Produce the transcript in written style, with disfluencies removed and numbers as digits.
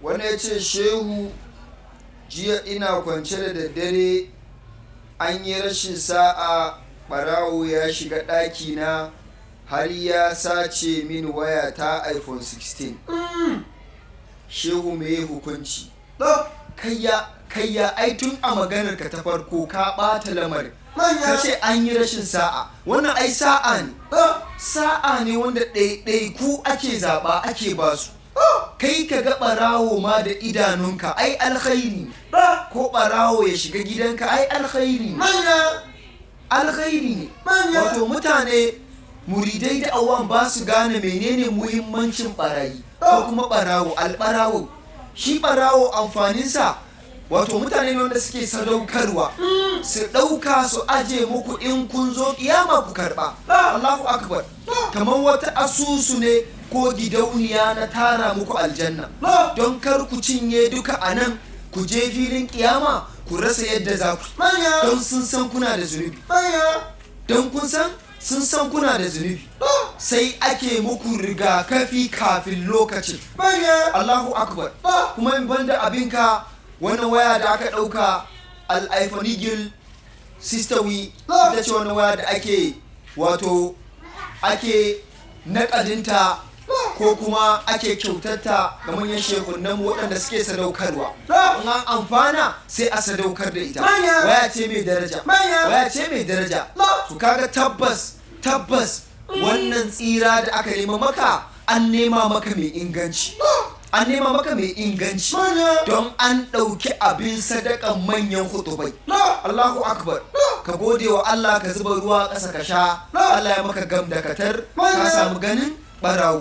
Wani ya ce, "Shehu, jiya ina kwance da daddare, an yi rashin sa'a, ɓarawo ya shiga ɗakina har ya sace min waya ta iPhone 16. Shehu, me hukunci?" Kayya kayya, ai tun a maganar ka ta farko ka ɓata lamarin. Ka ce an yi rashin sa'a. Wannan ai sa'a ne, sa'a ne wanda ɗaiɗaiku ake zaɓa ake basu. Kai ka ga ɓarawo ma da idanunka ai alkhairi ne. Ko ɓarawo ya shiga gidanka ai alkhairi ne, alkhairi ne. Wato mutane muridai da awan ba su gane menene muhimmancin barayi ko kuma barawo, albarawo. Shi barawo amfaninsa, wato mutane ne wanda suke sadaukarwa, su ɗauka su aje muku, in kun zo kiyama ku karɓa. Allahu akbar! Kamar wata asusu ne ko gidauniya na tara muku aljanna, don kar ku cinye duka a nan, ku je filin kiyama ku rasa yadda za ku, don sun san kuna da zunubi. Don kun san sun san kuna da zunubi, sai ake muku rigakafi kafin lokacin. Allahu akbar! Kuma in banda abinka, wannan waya da aka ɗauka, al-iPhone Eagle Sistawi, ita ce wannan waya da ake, wato ake naƙadinta ko kuma ake kyautata ga manyan shekunan waɗanda suke sadaukarwa. In an amfana sai a sadaukar da ita. Waya ce mai daraja, waya ce mai daraja. To kaga tabbas tabbas wannan tsira da aka nema maka, an nema maka mai inganci, an nema maka mai inganci, don an ɗauki abin sadakan manyan hutubai. Allahu akbar! Ka gode wa Allah, ka zuba ruwa ƙasa ka sha. Allah ya maka gam da katar, ka samu ganin ɓarawo.